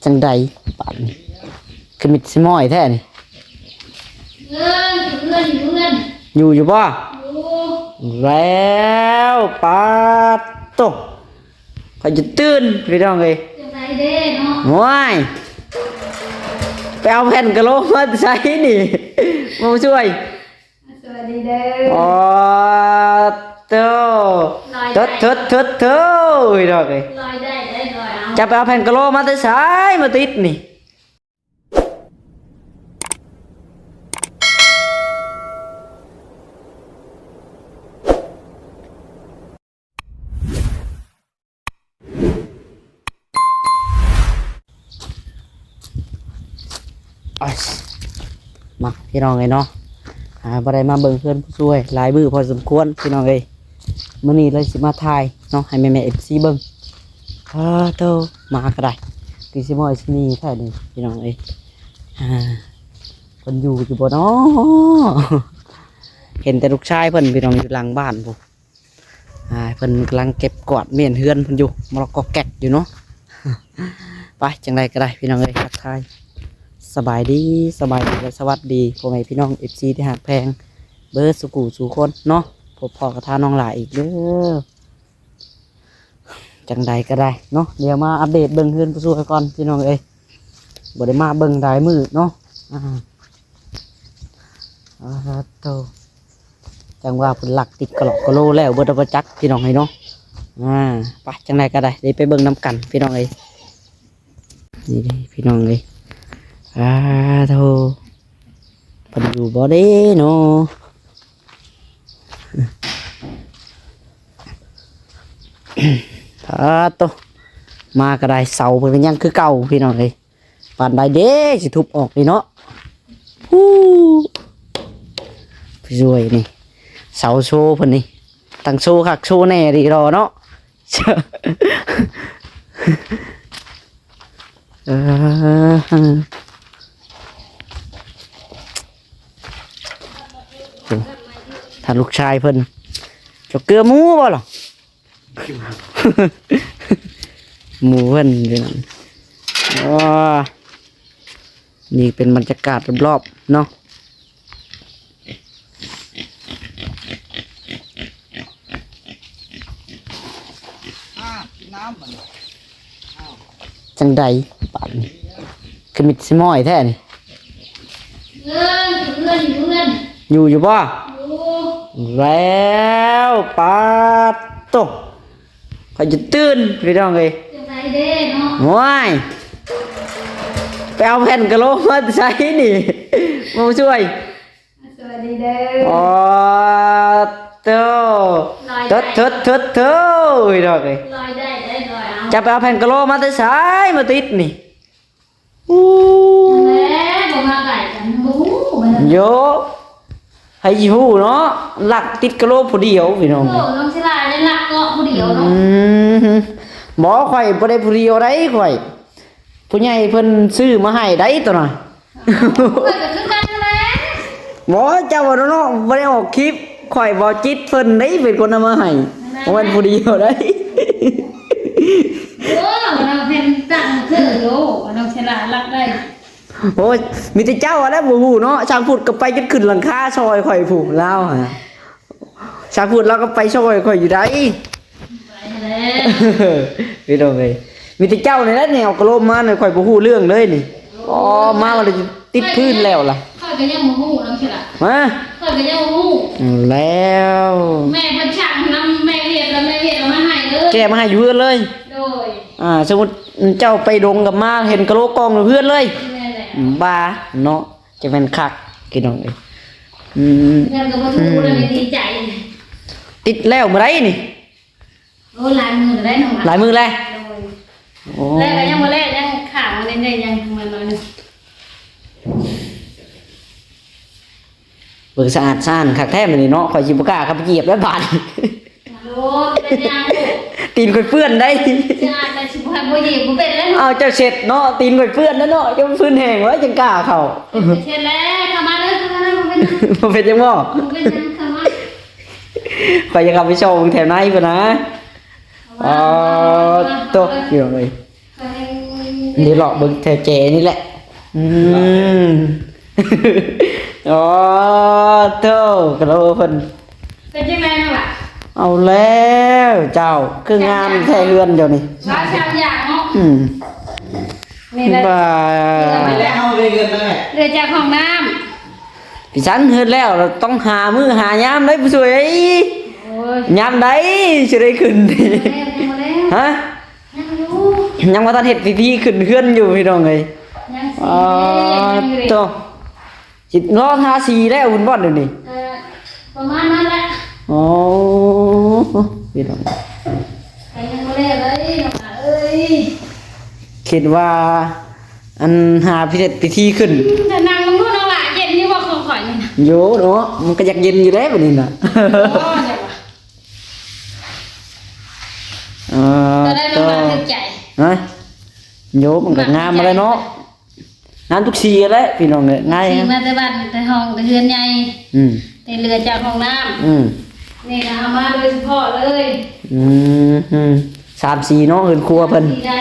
ຈັ່ງໃດບາດນີ້ ຄືມິດຊິມ້ອຍແທ້ນີ້. ເອີ ຢູ່ເຮືອນ ຢູ່ເຮືອນ ຢູ່ຢູ່ບໍ່? ຢູ່. ແລ້ວ ປາດໂຕ ຂ້ອຍຈະຕື່ນ ພີ່ນ້ອງເອີຍ. ຈັ່ງໃດເດ້ເນາະ? ໂອ້ຍ ໄປເອົາແຜ່ນກະໂຫຼມາໃສນີ້ ມາຊ່ວຍ? ສະບາຍດີເດີ. ໂອ້ໂຕ ລອຍໄດ້ ເທີດ ເທີດ ເທີດ ພີ່ນ້ອງເອີຍ. ລອຍໄດ້ເດ້ ລອຍເອົາ. ຈະໄປເອົາແຜ່ນກະໂຫຼມາແຕ່ໃສ ມາຕິດນີ້? ໂອ້ຍ ມາພີ່ນ້ອງເອີຍເນາະ ອ່າ ບໍ່ໄດ້ມາເບິ່ງເຮືອນຜູ້ຊ່ວຍຫຼາຍມື້ພໍສົມຄວນ ພີ່ນ້ອງເອີຍ. ມື້ນີ້ເລີຍຊິມາຖ່າຍເນາະ ໃຫ້ແມ່ໆ ເອັຟຊີ ເບິ່ງ. ອ້າໂຕ ມາກໍໄດ້ ຄືຊິມອຍຊິໜີແທ້ນີ້ ພີ່ນ້ອງເອີຍ. ອ່າ ເພິ່ນຢູ່ຢູ່ບໍ່ເນາະ? ເຫັນແຕ່ລູກຊາຍເພິ່ນ ພີ່ນ້ອງ ຢູ່ຫຼັງບ້ານພຸ້ນ. ອ່າ ເພິ່ນກຳລັງເກັບກວາດມ້ຽນເຮືອນເພິ່ນຢູ່ ມະລະກອກແກກຢູ່ເນາະ. ໄປ ຈັ່ງໃດກໍໄດ້ ພີ່ນ້ອງເອີຍ ທັກທາຍ ສະບາຍດີ ສະບາຍດີ ແລະ ສະຫວັດດີ ພໍ່ແມ່ພີ່ນ້ອງ ເອັຟຊີ ທີ່ຮັກແພງ ເບິດສູ່ຜູ້ສູ່ຄົນເນາະ. ພົບພໍ້ກັບທ່ານນ້ອງຫຼ້າອີກເດີ. ຈັ່ງໃດກໍໄດ້ເນາະ ດຽວມາອັບເດດເບິ່ງເຮືອນຜູ້ຊ່ວຍກ່ອນ ພີ່ນ້ອງເອີຍ. ບໍ່ໄດ້ມາເບິ່ງຫຼາຍມື້ເນາະ. ອ່າ ອ່າໂຕ ຈັ່ງວ່າເພິ່ນລັກຕິດກະຫຼອກກະໂຫຼແລ້ວເບິດແລ້ວບໍ່ຈັກ ພີ່ນ້ອງເອີຍເນາະ. ອ່າ ໄປ ຈັ່ງໃດກໍໄດ້ ໄດ້ໄປເບິ່ງນຳກັນ ພີ່ນ້ອງເອີຍ. ນີ້ເດ້ ພີ່ນ້ອງເອີຍ ອ້າໂທ ເພິ່ນຢູ່ບໍ່ເດ້ເນາະ? ອ້າໂຕ ມາກໍໄດ້ ເສົາເພິ່ນກໍຍັງຄືເກົ່າ ພີ່ນ້ອງເອີຍ. ປານໃດເດ້ຊິທຸບອອກນີ້ເນາະ. ຮູ້ ຜູ້ຊ່ວຍນີ້ ເສົາໂຊເພິ່ນນີ້ ຕັ້ງໂຊຄັກໂຊແນ່ດີລໍເນາະ. ເອີ ຖ້າລູກຊາຍເພິ່ນ ເຈົ້າເກືອໝູບໍ່ລະ? ໝູເພິ່ນຢູ່ນັ້ນ. ອໍ ນີ້ເປັນບັນຍາກາດລອບໆເນາະ. ຈັ່ງໃດບາດນີ້ ຄືມິດຊິມ້ອຍແທ້ນີ້. ເອີ ຢູ່ເຮືອນ ຢູ່ເຮືອນ ຢູ່ຢູ່ບໍ່? ຢູ່. ແລ້ວ ປາດໂຕ ຂ້ອຍຈະຕື່ນ ພີ່ນ້ອງເອີຍ. ຈັ່ງໃດເດ້ເນາະ? ໂອ້ຍ ໄປເອົາແຜ່ນກະໂຫຼມາໃສນີ້ ມາຊ່ວຍ? ສະບາຍດີເດີ. ອໍ ໂຕ ລອຍໄດ້ ເທີດ ເທີດ ເທີດ ພີ່ນ້ອງເອີຍ. ລອຍໄດ້ເດ້ ລອຍເອົາ. ຈະໄປເອົາແຜ່ນກະໂຫຼມາແຕ່ໃສ ມາຕິດນີ້? ອູ້ ແຫຼະ ບໍ່ມາໃກ້ກັນ ບໍ່ຮູ້ ໂຢ ໃຜຊິຮູ້ເນາະ ລັກຕິດກະໂຫຼຜູ້ດຽວ ພີ່ນ້ອງ. ໂອ້ ນ້ອງສິລາໄດ້ລັກເນາະ ຜູ້ດຽວເນາະ. ອືມ ບໍ່ ຂ້ອຍບໍ່ໄດ້ຜູ້ດຽວໃດ ຂ້ອຍ ຜູ້ໃຫຍ່ເພິ່ນຊື້ມາໃຫ້ໃດໂຕນັ້ນ. ຂ້ອຍກໍຄືກັນນັ້ນແຫຼະ. ບໍ່ ເຈົ້າເວົ້າເນາະ ບໍ່ໄດ້ອອກຄລິບ ຂ້ອຍ ບໍ່ ຈິດເພິ່ນເດ້ເປັນຄົນເອົາມາໃຫ້ ບໍ່ແມ່ນຜູ້ດຽວໃດ. ໂອ້ ເພິ່ນຕັ້ງຄືໂລ ນ້ອງສະຫຼາດລັກໄດ້. ໂອ້ຍ ມີແຕ່ເຈົ້າຫັ້ນແຫຼະບໍ່ຮູ້ເນາະ ຊ່າງພຸດກໍໄປຈົນຂຶ້ນຫຼັງຄາຊ່ອຍຂ້ອຍພຸ້ນ ລາວຫັ້ນ. ຊ່າງພຸດລາວກໍໄປຊ່ອຍຂ້ອຍຢູ່ໃດ. ໄປຫັ້ນແຫຼະ ພີ່ນ້ອງເອີຍ ມີແຕ່ເຈົ້ານີ້ແຫຼະແນວກະໂລມມານີ້ ຂ້ອຍບໍ່ຮູ້ເລື່ອງເລີຍນີ້. ອໍ ມາວ່າໄດ້ຕິດພື້ນແລ້ວລະ. ຂ້ອຍກໍຍັງບໍ່ຮູ້ນຳຊິລະ ຮະ ຂ້ອຍກໍຍັງບໍ່ຮູ້. ແລ້ວ ແມ່ເພິ່ນສັ່ງນຳແມ່ວຽດ ແລ້ວແມ່ວຽດເອົາມາໃຫ້ເລີຍ ແກ້ມາໃຫ້ຢູ່ເຮືອນເລີຍ. ໂດຍ ອ່າ ສົມມຸດເຈົ້າໄປດົງກັບມາເຫັນກະໂລກອງຢູ່ເຮືອນເລີຍ. ແມ່ນແຫຼະ ບ້າເນາະ ຈັ່ງແມ່ນຄັກ ພີ່ນ້ອງເອີຍ. ອືມ ເງິນກໍບໍ່ຖືກ ອືມ ເລີຍ ດີໃຈ. ຕິດແລ້ວມື້ໃດນີ້? ໂອ້ ຫຼາຍມື້ແລ້ວເນາະ ຫຼາຍມື້ແລ້ວ. ໂດຍ ໂອ້ ແລ້ວກໍຍັງບໍ່ແລ້ວ ຍັງຄ້າງໄວ້ແດ່ ຍັງປະມານໜ້ອຍໜຶ່ງ. ເບິ່ງສະອາດສະອ້ານຄັກແທ້ມື້ນີ້ເນາະ ຂ້ອຍຊິບໍ່ກ້າເຂົ້າໄປຢຽບແລ້ວບາດນີ້. ໂອ້ ເປັນຫຍັງ? ຕີນຂ້ອຍເປື້ອນໄດ໋. ສະອາດແລ້ວຊິບໍ່ໃຫ້ບໍ່ຢຽບບໍ່ເປັນແລ້ວ. ເອົາ ເຈົ້າເຊັດເນາະ ຕີນຂ້ອຍເປື້ອນແລ້ວເນາະ ເຈົ້າພື້ນແຫ້ງແລ້ວຈັ່ງກ້າເຂົ້າ. ເຊັດແລ້ວ ເຂົ້າມາເດີ ເຂົ້າມາເດີ ບໍ່ເປັນຫຍັງ ບໍ່ເປັນຫຍັງບໍ? ບໍ່ເປັນຫຍັງ ເຂົ້າມາ. ຂ້ອຍຢາກເຂົ້າໄປຊອກເບິ່ງແຖວໃນພຸ້ນນະ. ເຂົ້າມາ ອໍ ເຂົ້າມາ ຕົກຢູ່ເລີຍ. ຂ້ອຍໃຫ້ ນີ້ເລາະເບິ່ງແຖວແຈນີ້ແຫຼະ. ອືມ ອໍ ໂທ້ ກະໂລເພິ່ນ ເປັນຈັ່ງໃດນ້ອງຫຼ້າ? ເອົາແລ້ວເຈົ້າ ຄືງາມແທ້ເຮືອນເຈົ້ານີ້ ວ່າຊາວຢາກເນາະ. ອືມ ນີ້ແຫຼະ ວ່າ ນີ້ແຫຼະ ເຮົາໄດ້ເງິນແລ້ວແຫຼະ ເຫຼືອຈາກຫ້ອງນ້ຳ ພີ່ສັນ ເຮັດແລ້ວຕ້ອງຫາມື້ຫາຍາມໄດ໋ຜູ້ຊ່ວຍເອີຍ. ໂອ້ຍ ຍາມໃດຊິໄດ້ຂຶ້ນ? ຮະ? ຍັງຢູ່ ຍັງບໍ່ທັນເຮັດພິທີຂຶ້ນເຮືອນຢູ່ພີ່ນ້ອງເອີຍ. ຍັງ ອໍ ຍັງຢູ່ເດ້ ໂຕ ຊິລໍທາສີແລ້ວພຸ້ນບໍ່ດຽວນີ້? ເອີ ປະມານນັ້ນແຫຼະ. ອໍ ພີ່ນ້ອງ ກໍຍັງບໍ່ແລ້ວເລີຍນ້ອງຫຼ້າເອີຍ. ຄິດວ່າ ອັນ ຫາພິທີ ພິທີຂຶ້ນ ອືມ ຖ້ານັ່ງເບິ່ງດູນ້ອງຫຼ້າ ເຢັນຢູ່ບໍ່ຂອງຂ້ອຍນີ້ນະ? ໂຍເນາະ ມັນກໍຢາກເຢັນຢູ່ເດ້ບັດນີ້ນະ. ອໍ ເອີ ຕອນແລກນ້ອງຫຼ້າຖືກໃຈ ຮະ? ໂຍ ມັນກໍງາມມາແລ້ວເນາະ ງາມທຸກສີແຫຼະພີ່ນ້ອງເອີຍ. ງ່າຍ ສີມາແຕ່ບ້ານແຕ່ຫ້ອງແຕ່ເຮືອນໃຫຍ່ ອືມ ແຕ່ເຫຼືອຈາກຫ້ອງນ້ຳ ອືມ ນີ້ກໍເອົາມາໂດຍສະເພາະເລີຍ. ອືມ ສາມສີເນາະ ເຮືອນຄົວເພິ່ນ ສີໃດ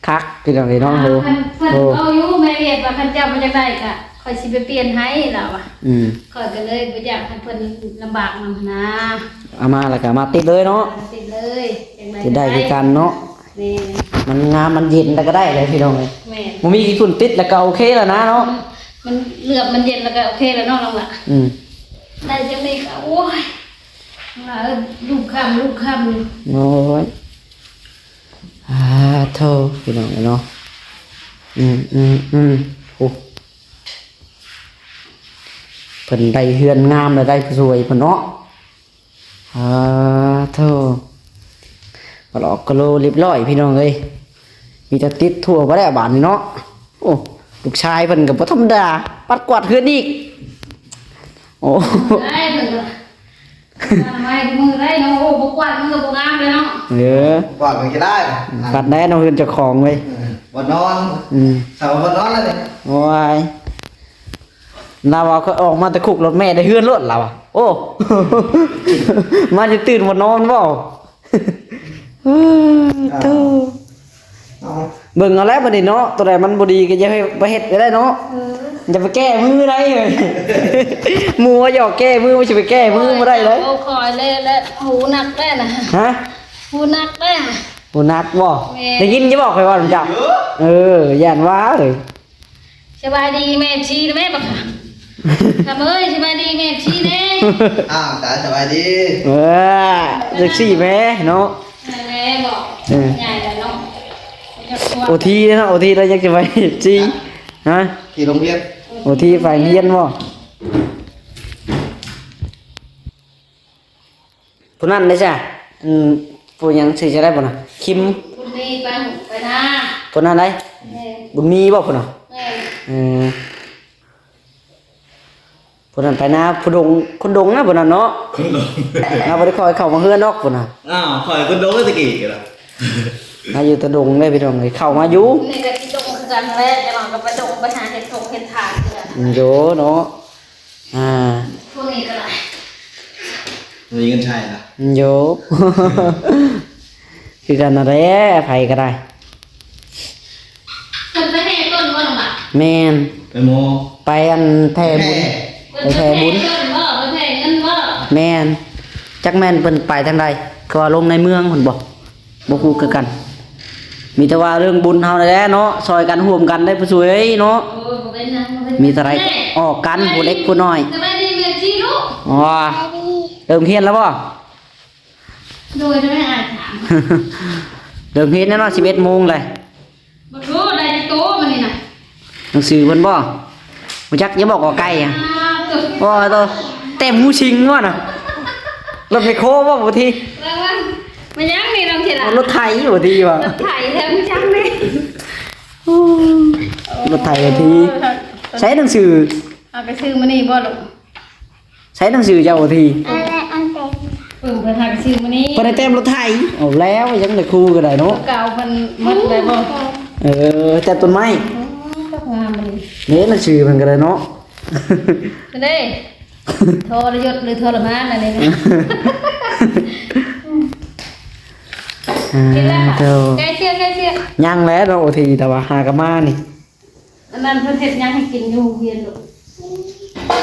ຄັກພີ່ນ້ອງເອີຍເນາະ. ໂອ້ ຄັນເພິ່ນ ໂອ້ ເວົ້າຢູ່ແມ່ວຽດວ່າ ຄັນເຈົ້າບໍ່ຢາກໄດ້ກະຂ້ອຍຊິໄປປ່ຽນໃຫ້ລາວວ່າ. ອືມ ຂ້ອຍກໍເລີຍບໍ່ຢາກໃຫ້ເພິ່ນລຳບາກນຳຫັ້ນນາ ເອົາມາແລ້ວກໍມາຕິດເລີຍເນາະ ຕິດເລີຍ ຢາກໄດ້ ຕິດໄດ້ຄືກັນເນາະ. ແມ່ນ ມັນງາມມັນເຢັນແລ້ວກໍໄດ້ແຫຼະພີ່ນ້ອງເອີຍ. ແມ່ນ ບໍ່ມີຂີ້ຝຸ່ນຕິດແລ້ວກໍໂອເຄແລ້ວນະເນາະ ມັນເຫຼືອບມັນເຢັນແລ້ວກໍໂອເຄແລ້ວເນາະນ້ອງຫຼ້າ. ອືມ ໄດ້ຈັ່ງນີ້ກໍ ໂອ້ຍ ວ່າເອີ ລູກຄ້ຳລູກຄ້ຳຢູ່. ໂອ້ຍ ອາ ໂທ້ ພີ່ນ້ອງເອີຍເນາະ. ອືມ ອືມ ອືມ ໂອ້ ເພິ່ນໄດ້ເຮືອນງາມແລ້ວ ໄດ້ຜູ້ຊ່ວຍເພິ່ນເນາະ. ອາ ໂທ້ ກະຫຼອກກະໂຫຼລຽບຮ້ອຍພີ່ນ້ອງເອີຍ ມີແຕ່ຕິດທົ່ວບໍ່ແລ້ວບາດນີ້ເນາະ. ໂອ້ ລູກຊາຍເພິ່ນກໍບໍ່ທຳມະດາ ປັດກວາດເຮືອນອີກ. ໂອ້ ໄດ້ເພິ່ນກໍ ໄມ້ມືໄດ້ເນາະ. ໂອ້ ບໍ່ກວາດມັນກໍບໍ່ງາມເລີຍເນາະ. ເອີ ກວາດມັນກໍໄດ້ ກວາດແດ່ເນາະ ເຮືອນເຈົ້າຂອງເວີຍ. ເອີ ບ່ອນນອນ ອືມ ເຊົາບ່ອນນອນແລ້ວນີ້. ໂອ້ຍ ລາວວ່າຂ້ອຍອອກມາແຕ່ຄຸກໂລດ ແມ່ໄດ້ເຮືອນໂລດລາວວ່າ. ໂອ້ ມາຈະຕື່ນບໍ່ນອນບໍ່? ເອີ ໂທ້ ເບິ່ງເອົາແລ້ວບັດນີ້ເນາະ ໂຕໃດມັນບໍ່ດີກໍຢ່າໄປເຮັດກໍໄດ້ເນາະ. ເອີ ຢ່າໄປແກ້ມືໄດ້ເອີຍ ໝູ່ວ່າຢອກແກ້ມື ມັນຊິໄປແກ້ມືບໍ່ໄດ້ເລີຍ. ໂອ້ ຂ້ອຍແລະ ແລະ ຫູໜັກແລ້ວນະ. ຮະ? ຫູໜັກແລ້ວ. ຫູໜັກບໍ່? ແມ່ນ. ໄດ້ຍິນຢູ່ບໍ່ຂ້ອຍເວົ້ານຳເຈົ້າ? ເອີ ຢ້ານວ່າເອີຍ. ສະບາຍດີແມ່ຊີແມ່ບັກຫຳ ຄຳເອີຍ ສະບາຍດີແມ່ຊີແດ່. ອ້າວ ຕາຍ ສະບາຍດີ. ເອີ ຈັກຊີ້ແມ່ເນາະ ແມ່ບອກ ເອີ ໃຫຍ່ແລ້ວເນາະ. ໂອທີເນາະ ໂອທີແລ້ວຍັງຈະໄປຊີ້ ຮະ? ທີ່ໂຮງຮຽນ ໂອທີໄປໂຮງຮຽນບໍ່? ຜູ້ນັ້ນເດ້ຊະ ອັນ ຜູ້ຫຍັງຊື່ຈັ່ງໃດພຸ້ນນະ ຄິມ ບຸນມີໄປ ໄປນາ ຜູ້ນັ້ນໃດ ແມ່ນ ບຸນມີບໍ່ພຸ້ນນະ? ແມ່ນ ເອີ ຜູ້ນັ້ນໄປນາ ຜູ້ດົງ ຄົນດົງນະຜູ້ນັ້ນເນາະ ຄົນດົງ ລາວບໍ່ໄດ້ຄ່ອຍເຂົ້າມາເຮືອນດອກພຸ້ນນະ. ອ້າວ ຂ້ອຍຄົນດົງແລ້ວຕະກີ້ກໍລະ ມາຢູ່ແຕ່ດົງເດ້ພີ່ນ້ອງເອີຍ ເຂົ້າມາຢູ່ ນີ້ກໍຊິດົງຄືກັນແຫຼະ ຈັ່ງໜ້ອຍກໍໄປດົງໄປຫາເຮັດທົ່ງເຮັດທາງຄືກັນ ໂດເນາະ. ອ່າ ພວກນີ້ກໍໄດ້ ມີເງິນໃຊ້ນະ ໂຍ ຄືກັນນັ້ນແຫຼະ ໃຜກໍໄດ້. ເພິ່ນໄປແຫ່ຕົ້ນບໍ່ນ້ອງຫຼ້າ? ແມ່ນ ໄປໝໍ ໄປອັນແຜ່ບຸນ ໄປແຜ່ບຸນ ເພິ່ນໄປແຫ່ຕົ້ນບໍ່? ໄປແຫ່ເງິນບໍ່? ແມ່ນ ຈັກແມ່ນເພິ່ນໄປທາງໃດ ຄືວ່າລົງໃນເມືອງພຸ້ນບໍ່? ບໍ່ຮູ້ຄືກັນ ມີແຕ່ວ່າເລື່ອງບຸນເຮົານີ້ແຫຼະເນາະ ຊ່ອຍກັນຮ່ວມກັນໄດ້ຜູ້ຊ່ວຍເນາະ. ໂອ້ຍ ບໍ່ເປັນຫຍັງ ບໍ່ເປັນຫຍັງ ມີເທົ່າໃດກໍອອກກັນ ຜູ້ເລັກຜູ້ນ້ອຍ. ສະບາຍດີແມ່ຊີລູກ. ອໍ ເລີ່ມຮຽນແລ້ວບໍ່? ໂດຍ ຈະໄດ້ອ່ານຖາມ ເລີ່ມຮຽນແລ້ວເນາະ ສິບເອັດໂມງເລີຍ. ບໍ່ໂທ ໄດ້ຈັກໂຕມື້ນີ້ນະ? ໜັງສືເພິ່ນບໍ່? ບໍ່ຈັກ ຢ່າບອກວ່າໄກ່ອະ. ອ້າວ ໂຕ ໂອ້ໂຕ ແຕ້ມງູສິງບໍ່ນະ? ລົດແມັກໂຄບໍ່ ບໍ່ທີ ລະວັງ ແມ່ນຫຍັງນີ້ນ້ອງເຊລາ? ລົດໄຖບໍ່ທີວ່າ ລົດໄຖແທ້ ບໍ່ຈັກນີ້. ໂອ້ ລົດໄຖບໍ່ທີ. ໂອ້ ໃຊ້ໜັງສື ເອົາໄປຊື້ມື້ນີ້ບໍ່ລູກ? ໃຊ້ໜັງສືເຈົ້າບໍ່ທີ? ອັນແລກອັນເຕັມ ປຶ້ມເພິ່ນຫາໄປຊື້ມື້ນີ້ ເພິ່ນໄດ້ແຕ້ມລົດໄຖ. ເອົາແລ້ວ ຍັງໄດ້ຄູ່ກໍໄດ້ເນາະ ເກົ່າເພິ່ນໝົດໄດ້ບໍ່? ເອີ ແຕ່ຕົ້ນໄມ້ ໂອ້ ງາມນີ້ ເດ້ ໜັງສືເພິ່ນກໍໄດ້ເນາະ. ເດ້ ທໍລະຍົດຫຼືທໍລະມານອັນນີ້ນະ. ອ່າ ເຫັນແລ້ວ ໂດ ໃກ້ເຊຍ ໃກ້ເຊຍ ຍັງແຫຼະເນາະ ໂອທີ ແຕ່ວ່າຫາກະມານີ້ ອັນນັ້ນເພິ່ນເຮັດຫຍັງໃຫ້ກິນຢູ່ໂຮງຮຽນລູກ?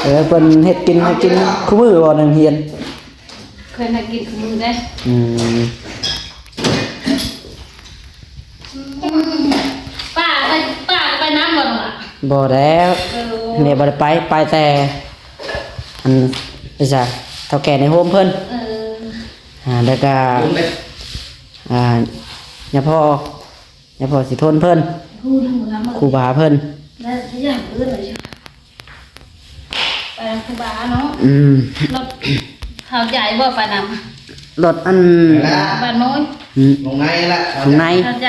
ເອີ ເພິ່ນເຮັດກິນໃຫ້ກິນຄູ່ມື້ບໍ່ ໃນໂຮງຮຽນ? ເພິ່ນໃຫ້ກິນຄູ່ມື້ເດ້. ອືມ ປ້າໄປ ປ້າໄປນຳບໍ່ລະ? ບໍ່ແລ້ວ ເອີ ແມ່ບໍ່ໄດ້ໄປ ໄປແຕ່ ອັນ ໄປໃສ ເຖົ້າແກ່ໃນໂຮມເພິ່ນ. ເອີ ອ່າ ແລ້ວກະ ອ່າ ຍາພໍ່ ຍາພໍ່ສີທົນເພິ່ນ ຄູບາເພິ່ນ ໄປນຳຄູບາເນາະ. ອືມ ລົດເຂົ້າໃຈບໍ່ໄປນຳ? ລົດອັນ ບ້ານໂມຍ ອືມ ລົງໃນລະ ລົງໃນ ເຂົ້າໃຈ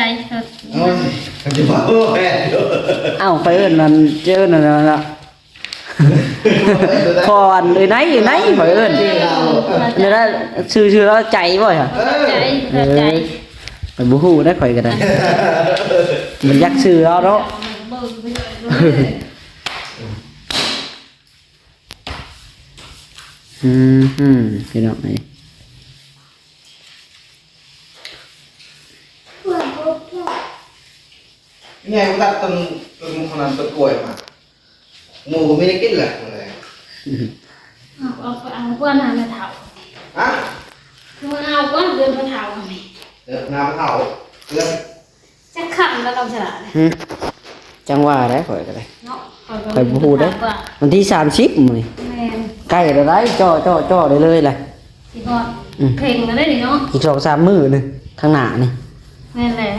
ໂອ້ຍ ເຂົາຈະວ່າ ເອົ້າ ໄປເອີ້ນນັ້ນ ເອີ້ນນັ້ນລະ ພໍ່ອັນເອີຍໄນ ເອີຍໄນ ຂ້ອຍເອີ້ນ ເອີ ນີ້ລະ ຊື່ ຊື່ລາວໃຈບໍ່? ເອີ ໃຈ ເອີ ໃຈ ຂ້ອຍບໍ່ຮູ້ໄດ໋ ຂ້ອຍກໍໄດ້ ມັນຢາກຊື່ລາວເນາະ. ອືມ ພີ່ນ້ອງເອີຍ ແມ່ນຕັດຕົ້ນ ຕົ້ນຂະນັ້ນ ຕົ້ນກ້ວຍມາ. ໝູບໍ່ມີໄດ້ກິນລະ ມື້ແລງ. ເອົາ ເອົາ ເອົາກ່ອນນະແມ່ເຖົ້າ. ຮະ? ຄືວ່າເອົາກ່ອນເດືອນພໍ່ເຖົ້ານີ້. ເອີ ນະພໍ່ເຖົ້າ ເດືອນ ຈັກຄ່ຳແລ້ວນ້ອງສະຫຼະ. ຫຶ ຈັ່ງວ່າໄດ໋ ຂ້ອຍກໍໄດ້ເນາະ ຂ້ອຍບໍ່ຮູ້ເດ້. ວັນທີສາມສິບມື້ນີ້. ແມ່ນ ໃກ້ແລ້ວໄດ໋ ຈໍ້ ຈໍ້ ຈໍ້ໄດ້ເລີຍລະ. ຊິຮອດ ອືມ ເພັງແລ້ວເດ້ນີ້ເນາະ ອີກສອງສາມມື້ໜຶ່ງຂ້າງໜ້ານີ້. ແມ່ນແຫຼະ.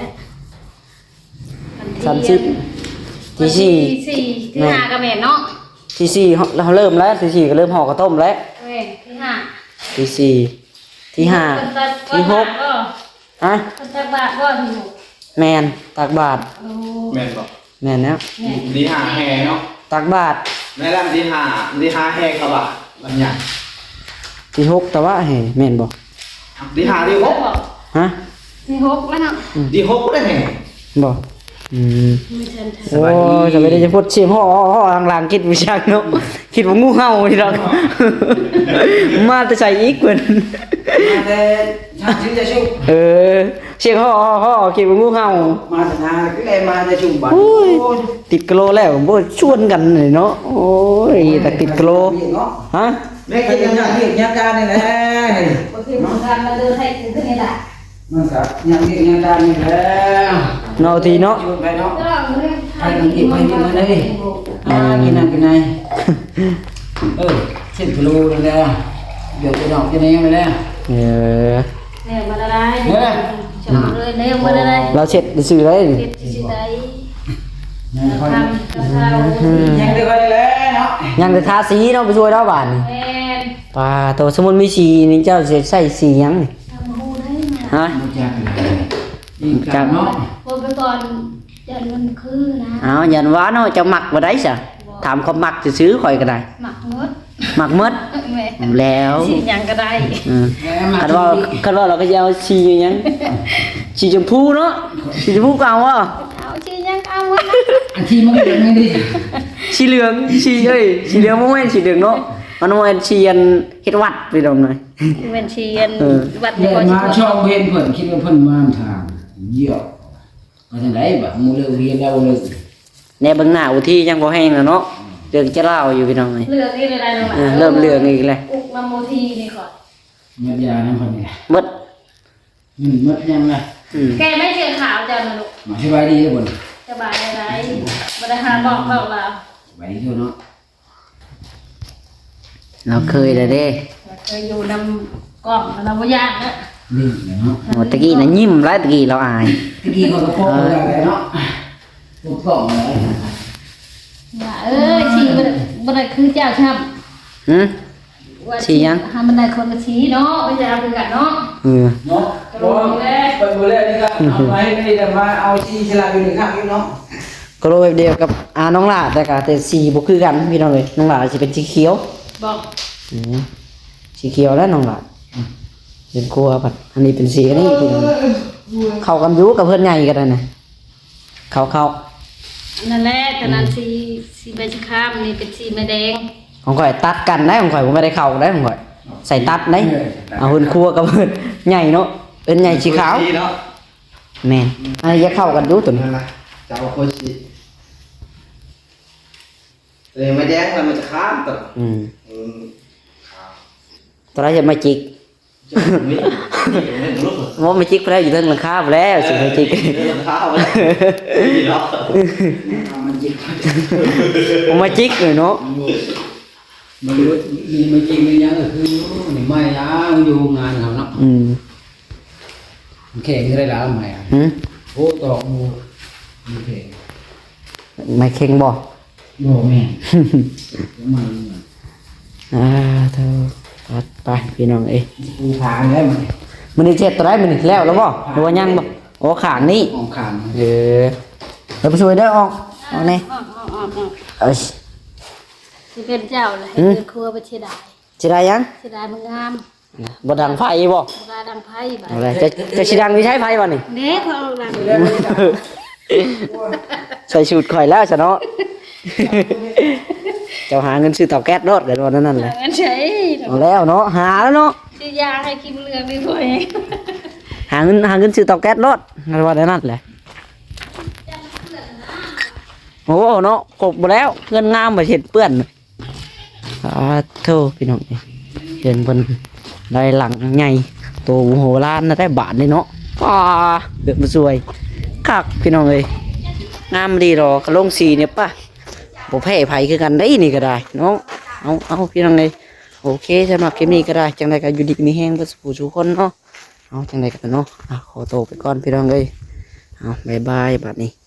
ວັນທີ ສາມສິບ ທີສີ່ ທີສີ່ ທີຫ້າກໍແມ່ນເນາະ. ທີສີ່ເຮົາ ເຮົາເລີ່ມແລ້ວ ທີສີ່ກໍເລີ່ມຫໍ່ເຂົ້າຕົ້ມແລ້ວ. ແມ່ນ ທີຫ້າ ທີສີ່ ທີຫ້າ ທີຫົກ. ຮະ? ເພິ່ນຕັກບາດບໍ່ທີຫົກ? ແມ່ນ ຕັກບາດ. ໂອ້ ແມ່ນບໍ່? ແມ່ນແລ້ວ ແມ່ນ ທີຫ້າແຫ່ເນາະ ຕັກບາດ. ແມ່ນແລ້ວ ທີຫ້າ ທີຫ້າແຫ່ຂະບາດ ວັນຫຍັງ? ທີຫົກຕະວະແຫ່ ແມ່ນບໍ່? ທີຫ້າ ທີຫົກ ຮະ? ທີຫົກແລ້ວເນາະ ອືມ ທີຫົກໄດ້ແຫ່ບໍ່? ອືມ ໂອ້ຍ ສະບາຍດີ ຈະພົດສຽງ ຫໍ່ ຫໍ່ ຫໍ່ ທາງຫຼັງ ຄິດບໍ່ຊັກເນາະ ຄິດວ່າງູເຫົ່ານີ້ດອກ ມາແຕ່ໃສອີກເພິ່ນ? ມາແຕ່ທາງຊິນຈາຊູ. ເອີ ສຽງຫໍ່ ຫໍ່ ຫໍ ຄິດວ່າງູເຫົ່າ ມາແຕ່ນາ ຄືໄດ້ມາແຕ່ຊຸມບາດ. ໂອ້ຍ ຕິດກະໂລແລ້ວ ບໍ່ຊວນກັນເນາະ. ໂອ້ຍ ແຕ່ຕິດກະໂລ ຮະ? ແມ່ກິນຫຍັງ ຫຍັງການນີ້ແຫຼະ ບໍ່ຖືກກັນ ມາເດີນໃຫ້ຄືນີ້ລະ ມັນກະຫຍັງ ຫຍັງການນີ້ແຫຼະ ເນາະ ທີເນາະ ໄປເນາະ ໄປນຳອີກ ໄປນີ້ ມາເດີ ອ່າ ກິນນ້ຳ ກິນນ້ຳ. ເອີ ສິບກິໂລນີ້ແຫຼະ ດຽວໄປນອກຢູ່ໃນນັ້ນແຫຼະ. ເອີ ແນວມາລະລາຍ ເອີ ຈະເອົາເລີຍ ແນວມາລະລາຍ ລາວເຊັດຊື່ໄດ້ນີ້ ເຊັດຊື່ໄດ້ ຍັງແຕ່ຄ່ອຍນີ້ແຫຼະເນາະ ຍັງແຕ່ທາສີເນາະ ໄປຊ່ວຍລາວບາດນີ້. ແມ່ນ ປາໂຕ ສົມມຸດມີສີນີ້ ເຈົ້າຊິໃຊ້ສີຫຍັງນີ້? ຮະ? ບໍ່ຈັກ ບໍ່ຈັກເນາະ ບໍ່ໄປກ່ອນ ຢ້ານມັນຄືນະ ອ້າວ ຢ້ານວ່າເນາະ ເຈົ້າມັກບໍ່ໄດ້ຊະ ຖາມຄວາມມັກຊື່ໆ ຂ້ອຍກໍໄດ້ ມັກໝົດ ມັກໝົດ ແມ່ນແລ້ວ ສີຫຍັງກໍໄດ້ ເອີ ຄັນວ່າ ຄັນວ່າລາວກໍຊິເອົາສີຫຍັງ ສີຊົມພູເນາະ ສີຊົມພູກໍເອົາບໍ່? ເອົາ ສີຫຍັງກໍເອົາໝົດ ອັນທີ່ມັນເປັນຫຍັງນີ້ ສີເຫຼືອງ ສີ ເອີຍ ສີເຫຼືອງບໍ່ແມ່ນສີເຫຼືອງເນາະ ມັນບໍ່ແມ່ນສີອັນເຮັດວັດ ພີ່ນ້ອງເອີຍ ແມ່ນສີອັນ ເອີ ວັດນີ້ ມາຊ່ອງເຫັນເພິ່ນ ຄິດວ່າເພິ່ນມາທາງ ເຢ້ຍມ ວ່າຈັ່ງໃດບາດ ໝູ່ເລີກຮຽນແລ້ວເລີກ ແນວເບິ່ງໜ້າໂອທີຍັງບໍ່ແຫ້ງນະເນາະ ເລື່ອງຈະລາວຢູ່ພີ່ນ້ອງເອີຍ ເລື່ອງນີ້ໄດ້ນະ ເອີ ເລີ່ມເລື່ອງອີກແລ້ວ ອຸກນຳໂອທີນີ້ກ່ອນ ໝົດຢານຳເພິ່ນນີ້ ໝົດ ໝົດຍັງລະ ອືມ ແກໄດ້ເສື້ອຂາວເຈົ້ານະລູກ ສະບາຍດີເດີ ສະບາຍດີ ບໍ່ໄດ້ຫາບອກ ບອກລາວ ສະບາຍດີເດີເນາະ. ລາວເຄີຍແລ້ວເດ້ ລາວເຄີຍຢູ່ນຳກ້ອງ ລາວບໍ່ຢ້ານເນາະ ນີ້ແຫຼະເນາະ ໂອ້ ຕະກີ້ນະຍິ້ມຫຼາຍ ຕະກີ້ລາວອາຍ ຕະກີ້ເຂົາກໍພໍກັນແຫຼະເນາະ ປົກປ້ອງແຫຼະ ວ່າ ເອີຍ ສີບໍ່ໄດ້ ບໍ່ໄດ້ຄືເຈົ້າຊ້ຳ ຫື ສີຫຍັງ ຫາມັນໄດ້ຄົນລະສີເນາະ ໄປຈະເອົາຄືກັນເນາະ ເອີ ເນາະ ໂອ້ຍ ເພິ່ນບໍ່ແລ້ວນີ້ກໍເອົາໄປນີ້ແຕ່ວ່າເອົາສີສະຫຼັບຢູ່ນີ້ຄັກຢູ່ເນາະ. ກະໂລແບບດຽວກັບ ອ່າ ນ້ອງຫຼ້າ ແຕ່ກະ ແຕ່ສີບໍ່ຄືກັນພີ່ນ້ອງເອີຍ ນ້ອງຫຼ້າຊິເປັນສີຂຽວ ບໍ່ ອືມ ສີຂຽວແລ້ວນ້ອງຫຼ້າ ເປັນຄົວພັດ ອັນນີ້ເປັນສີ ອັນນີ້ພີ່ນ້ອງ ເອີ ເຂົ້າກັນຢູ່ກັບເຮືອນໃຫຍ່ກໍໄດ້ນະ ເຂົ້າ ເຂົ້າ ນັ້ນແຫຼະ ຕອນນັ້ນ ອືມ ສີ ສີໃບຊະຄາມ ນີ້ເປັນສີໃບແດງ ຂອງຂ້ອຍຕັດກັນໄດ໋ ຂອງຂ້ອຍບໍ່ແມ່ນໄດ້ເຂົ້າໄດ໋ ຂອງຂ້ອຍໃສ່ຕັດໄດ໋ ເອີ ເອົາເຮືອນຄົວກັບເຮືອນໃຫຍ່ເນາະ ເຮືອນໃຫຍ່ສີຂາວ ສີເນາະ ແມ່ນ ອັນນີ້ຢາກເຂົ້າກັນຢູ່ຕົວນີ້ ນັ້ນນະ ເຈົ້າຄົນຊິ ເອີ ໄມ້ແດງແລ້ວມັນຈະຄ້າງຕົວ ອືມ ອືມ ຕົວໃດເຮັດໄມ້ຈິກ ບໍ່ ໄມ້ຈິກພຸ້ນແຫຼະ ຢູ່ເທິງຫຼັງຄາພຸ້ນແຫຼະ ຊິໄມ້ຈິກ ເທິງຫຼັງຄາພຸ້ນແຫຼະ ມັນຈິກ ໄມ້ຈິກເລີຍເນາະ ມັນ ມັນຈິກ ມັນຫຍັງກໍຄື ນີ້ໄມ້ຍາວຢູ່ໂຮງງານເຮົາເນາະ ອືມ ມັນແຂງໄດ້ຫຼາຍໄມ້ ຫື ໂອ້ ຕອກໝູ່ ມັນແຂງ ໄມ້ເຄັງບໍ່? ບໍ່ແມ່ນ ໄມ້ ອ່າ ໂທ ໄປ ພີ່ນ້ອງເອີຍ ປູຜາແລ້ວມື້ນີ້ ມື້ນີ້ເຮັດຕົວໃດມື້ນີ້ ແລ້ວແລ້ວບໍ່ ຫຼືວ່າຍັງບໍ່? ໂອ້ ຂ້າງນີ້ ອອກຂ້າງ ເອີ ແລ້ວໄປຊ່ວຍເດີ ອອກ ອອກແດ່ ອອກ ອອກ ອອກ ອອກ ເອີຍ ຊິເປັນເຈົ້າລະ ຫື ເຮັດເຮືອນຄົວໄປເສຍດາຍ ເສຍດາຍຫຍັງ? ເສຍດາຍມັນງາມ ບໍ່ດັງໄຟບໍ່? ບໍ່ກ້າດັງໄຟບາດ ເອົາລະ ຈະ ຈະຊິດັງຢູ່ໃສໄຟບາດນີ້? ເດ້ ຂ້ອຍອອກດັງ ໃສ່ສູດຂ້ອຍແລ້ວຊະເນາະ ເຈົ້າຫາເງິນຊື້ເຕົາແກັສໂລດ ກັນວ່າແນວນັ້ນແຫຼະ ຫາເງິນໃສ ເອົາແລ້ວເນາະ ຫາແລ້ວເນາະ ຊື້ຢາໃຫ້ກິນເຫຼືອມີພວຍ ຫາເງິນ ຫາເງິນຊື້ເຕົາແກັສໂລດ ກັນວ່າແນວນັ້ນແຫຼະ ໂອ້ເນາະ ຄົບບໍ່ແລ້ວ ເຮືອນງາມ ໄປເຮັດເປື້ອນ. ປາດໂທ ພີ່ນ້ອງເອີຍ ເຮືອນເພິ່ນໄດ້ຫຼັງໃຫຍ່ ໂຕມະໂຫລານນະໄດ໋ບາດນີ້ເນາະ ປາ ເຮືອນຜູ້ຊ່ວຍ ຄັກພີ່ນ້ອງເອີຍ ງາມດີດອກ ກະລົງສີນີ້ປະ ບໍ່ແພ້ໃຜຄືກັນໄດ໋ນີ້ກະໄດ້ເນາະ ເອົາ ເອົາ ພີ່ນ້ອງເອີຍ ໂອເຄ ສຳລັບຄລິບນີ້ກະໄດ້ ຈັ່ງໃດກະຢູ່ດີມີແຮງເບິດສູ່ຜູ້ສູ່ຄົນເນາະ ເອົາ ຈັ່ງໃດກະເນາະ ອ່ະ ຂໍໂຕໄປກ່ອນພີ່ນ້ອງເອີຍ ເອົາ ບາຍບາຍ ບາດນີ້.